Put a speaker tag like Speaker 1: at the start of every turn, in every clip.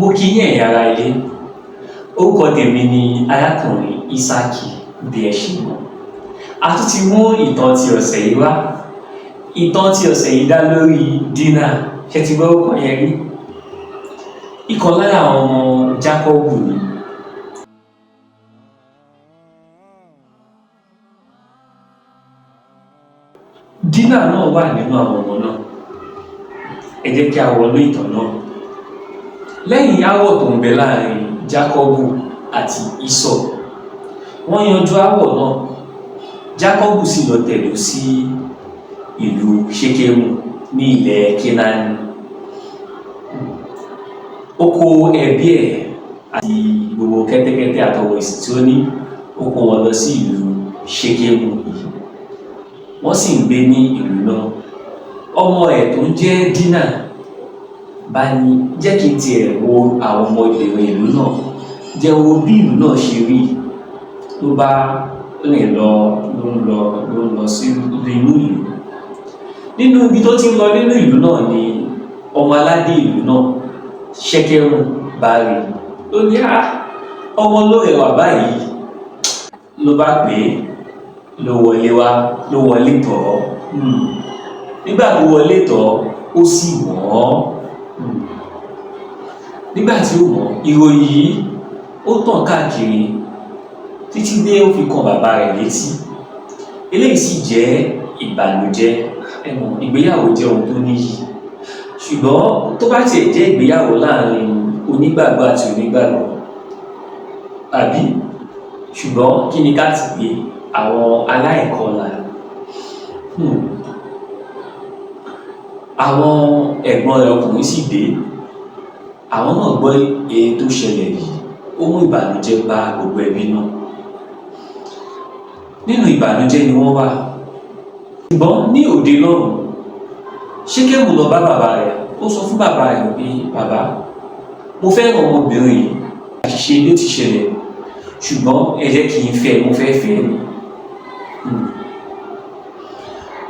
Speaker 1: Mo kí yín, ẹ̀yin ará ilé. Orúkọ tèmi ni arákùnrin Ísákì, bí ẹ ṣe mọ̀. A tún ti mú ìtàn ti ọ̀sẹ̀ yìí wá. Ìtàn ti ọ̀sẹ̀ yìí dá lórí Dínà. Ṣé ti gbọ́ orúkọ yẹn rí? Ìkan lára àwọn ọmọ Jákọ́bù ni. Dínà náà wà nínú àwọn ọmọ náà. Ẹ jẹ́ kí a wọnú ìtàn náà. Lẹ́yìn aáwọ̀ tó ń bẹ láàrin Jákọ́bù àti Ísọ̀, wọ́n yanjú aáwọ̀ náà. Jákọ́bù sì lọ tẹ̀dó sí ìlú Ṣékémù ní ilẹ̀ Kénáánì. Ó kó ẹbí ẹ̀ àti gbogbo kẹ́tẹ́kẹ́tẹ́ àtọwọ̀ ìsìn tí ó ní, ó kó wọn lọ sí ìlú Ṣékémù yìí. Wọ́n sì ń gbé ní ìlú náà. Ọmọ ẹ̀ tó ń jẹ́ Dínà bá ní, jẹ́ kí n tiẹ̀ wo àwọn ọmọbìnrin ìlú náà, jẹ́ wo bí ìlú náà ṣe rí. Ló bá rìn lọ, ló ń lọ, ló ń lọ sí inú ìlú. Nínú ibi tó ti ń lọ nínú ìlú náà ni ọmọ aládé ìlú náà, Ṣékémù, bá rí. Ó ní, á, ọmọ ló rẹwà báyìí. Ló bá pè é, ló wọlé wá, ló wọlé tọ̀ ọ́. Nígbà tó wọlé tọ̀ ọ́, ó sì mọ̀ ọ́. Nígbà tí ó mọ̀, ìròyìn yìí ó tàn káàkiri títí dé ó fi kan bàbá rẹ̀ létí. Eléyìí sì jẹ́ ìbànújẹ́. Ẹ mọ̀, ìgbéyàwó jẹ́ ohun tó níyì. Ṣùgbọ́n tó bá tiẹ̀ jẹ́ ìgbéyàwó láàrin onígbàgbọ́ àti onígbàgbọ́, àbí? Ṣùgbọ́n kí ni ká ti pè àwọn aláìkọlà? Àwọn ẹ̀gbọ́n rẹ̀ ọkùnrin sì dé. Àwọn náà gbọ́ èyí tó ṣẹlẹ̀ yìí. Ó mú ìbànújẹ́ bá gbogbo ẹbí náà. Nínú ìbànújẹ́ ni wọ́n wà. Ṣùgbọ́n ní òde lọ́run, Ṣékémù lọ bá bàbá rẹ̀. Ó sọ fún bàbá rẹ̀ pé, bàbá, mo fẹ́ràn ọmọbìnrin yìí. Àṣìṣe ló ti ṣẹlẹ̀, ṣùgbọ́n ẹ jẹ́ kí n fẹ́, mo fẹ́ fẹ́ ni.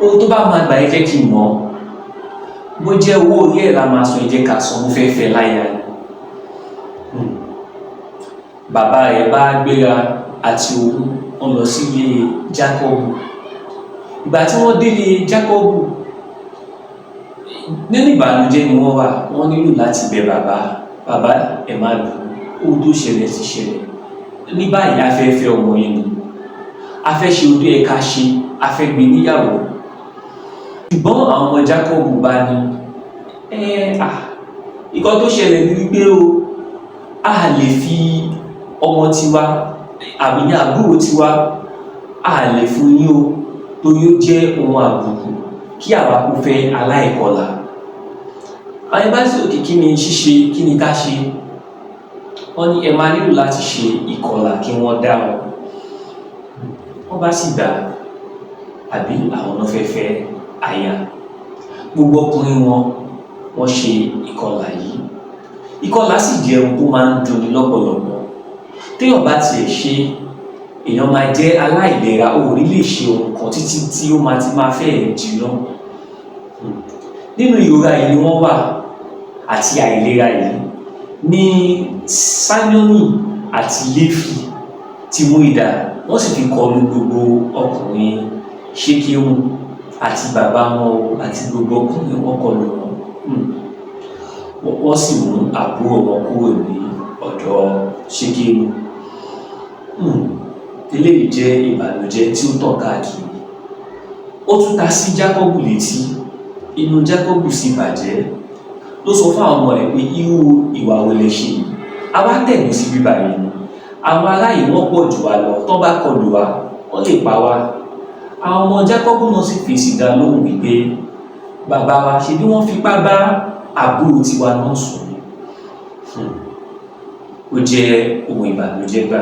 Speaker 1: Ohun tó bá máa gbà, ẹ jẹ́ kí n mọ̀. Bó jẹ́ owó orí ẹ̀ la máa san, ẹ jẹ́ ká san, mo fẹ́ fẹ́ láya ni. Bàbá rẹ̀ bá gbéra àti òun, wọ́n lọ sílé Jákọ́bù. Ìgbà tí wọ́n délé Jákọ́bù, nínú ìbànújẹ́ ni wọ́n wà. Wọ́n nílò láti bẹ bàbá. Bàbá, ẹ má bínú, ohun tó ṣẹlẹ̀ ti ṣẹlẹ̀. Ní báyìí, a fẹ́ fẹ́ ọmọ yín ni. A fẹ́ ṣe ohun tó yẹ ká ṣe, a fẹ́ gbé níyàwó. Ṣùgbọ́n àwọn ọmọ Jákọ́bù bá ní, nǹkan tó ṣẹlẹ̀ ni wípé o, a lè fi ọmọ tiwa àbí ní àbúrò tiwa, a lè fún yín o, torí ó jẹ́ ohun àbùkù kí àwa kó fẹ́ aláìkọlà. Àwọn ẹbá sì òkè, kí ni ṣíṣe, kí ni ká ṣe? Wọ́n ní ẹ máa nílò láti ṣe ìkọlà kí wọ́n dá wọn. Wọ́n bá sì gbà, àbí àwọn náà fẹ́ fẹ́ aya. Gbogbo ọkùnrin wọn, wọ́n ṣe ìkọlà yìí. Ìkọlà sì jẹ́ ohun tó máa ń dunni lọ́pọ̀lọpọ̀. Téèyàn bá tiẹ̀ ṣe, èèyàn máa jẹ́ aláìlera, ó ò ní lè ṣe ohun kan títí tí ó máa ti máa fẹ́ jìnnà. Nínú ìrora yìí ni wọ́n wà àti àìlera yìí ní Símónì àti Léfì ti mú idà, wọ́n sì fi kọlu gbogbo ọkùnrin Ṣékémù àti bàbá wọn àti gbogbo ọkùnrin, wọn kọlù wọn. Wọ́n sì mú àbúrò wọn kúrò ní ọ̀dọ̀ Ṣékémù. Eléyìí jẹ́ ìbànújẹ́ tí ó tàn káàkiri. Ó tún ta sí Jákọ́bù létí. Inú Jákọ́bù sì bàjẹ́. Ló sọ fún àwọn ọmọ rẹ̀ pé, irú ìwà wo lẹ ṣe yìí? A wá tẹ̀dó sí bíbá yìí ni. Àwọn ará yìí wọ́n pọ̀ jù wá lọ, tán bá kọlù wá, wọ́n lè pa wá. Àwọn ọmọ Jákọ́bù náà sì fèsì dá lóhùn wípé, bàbá wa, ṣe bí wọ́n fipá bá àbúrò tiwa náà sùn ni. Ó jẹ́ ohun ìbànújẹ́ gbà.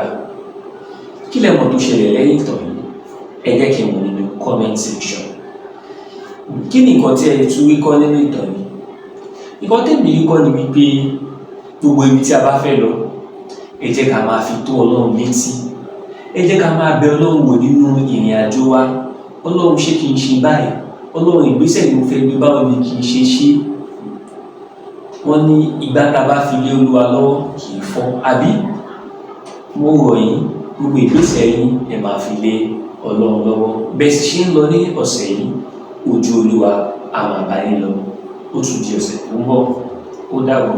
Speaker 1: Kí lẹ mọ̀ tó ṣẹlẹ̀ lẹ́yìn ìtàn yìí? Ẹ jẹ́ kí n mọ̀ nínú comment section. Kí ni nǹkan tí ẹ tún rí kọ́ nínú ìtàn yìí? Nǹkan tèmi rí kọ́ ni wípé gbogbo ibi tí a bá fẹ́ lọ, ẹ jẹ́ ká máa fi tó Ọlọ́run létí. Ẹ jẹ́ ká máa bẹ Ọlọ́run wò nínú ìrìn àjò wa. Ọlọ́run, ṣé kí n ṣe báyìí? Ọlọ́run, ìgbésẹ̀ ni mo fẹ́ gbé, báwo ni kí n ṣe ṣe? Wọ́n ní igbá tá a bá fi lé Olúwa lọ́wọ́ kì í fọ́, àbí? Mo rọ̀ yín, gbogbo ìgbésẹ̀ yín, ẹ máa fi lé Ọlọ́run lọ́wọ́. Bẹ́ẹ̀ sì ṣe ń lọ ní ọ̀sẹ̀ yìí, ojú Olúwa á máa bá yín lọ. Ó tún di ọ̀sẹ̀ tó ń bọ̀. Ó dàbọ̀.